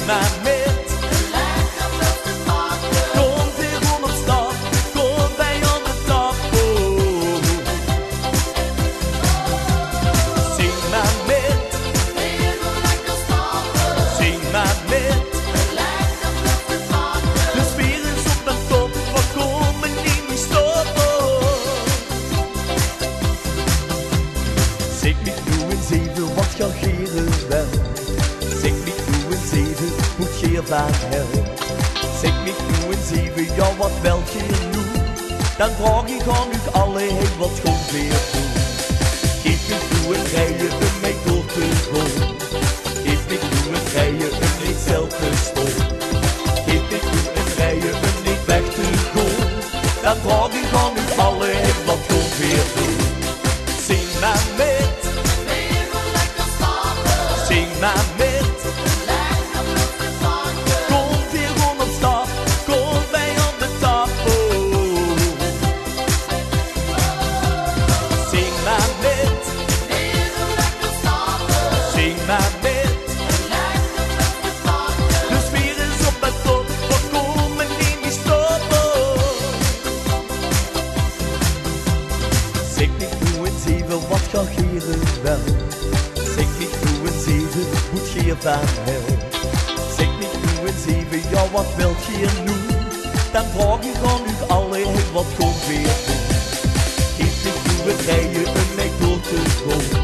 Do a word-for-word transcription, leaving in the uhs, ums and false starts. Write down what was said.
Mer mit. Kom veer gaon op stap, kom veer aan de tafel. Zing mer mit. Zing mer mit. De sfeer is op en top, veer kómme neet mie stoppe. Zèk mich noe ins eve wat geer gaer wèlt. Zèk mich noe ins eve boe geer van hèlt. Zèk mich noe ins eve, jao, wat wèlt geer noe? Dan vraog ich aan uch alle, hey, wat gaon veer doon? Gaef mich noe ein reie um mèt door te gaon. Gaef mich noe ein reie um neet stil te staon. Gaef mich noe ein reie um neet weg te gaon. Dan vraog ich aan uch alle, hey, wat gaon veer doon? Zing mer mit. Zing mer mit. Kom veer gaon op stap, kom veer aan de tafel. Zing mer mit. Zing mer mit. De sfeer is op en top, veer kómme neet mie stoppe. Zèk mich noe ins eve wat geer gaer wèlt. Zèk mich noe ins eve boe geer van hèlt. Zèk mich noe ins eve, jao, wat wèlt geer noe? Dan vraog ich aan uch alle, hey, wat gaon veer doon? Gaef mich noe ein reie um mèt door te gaon.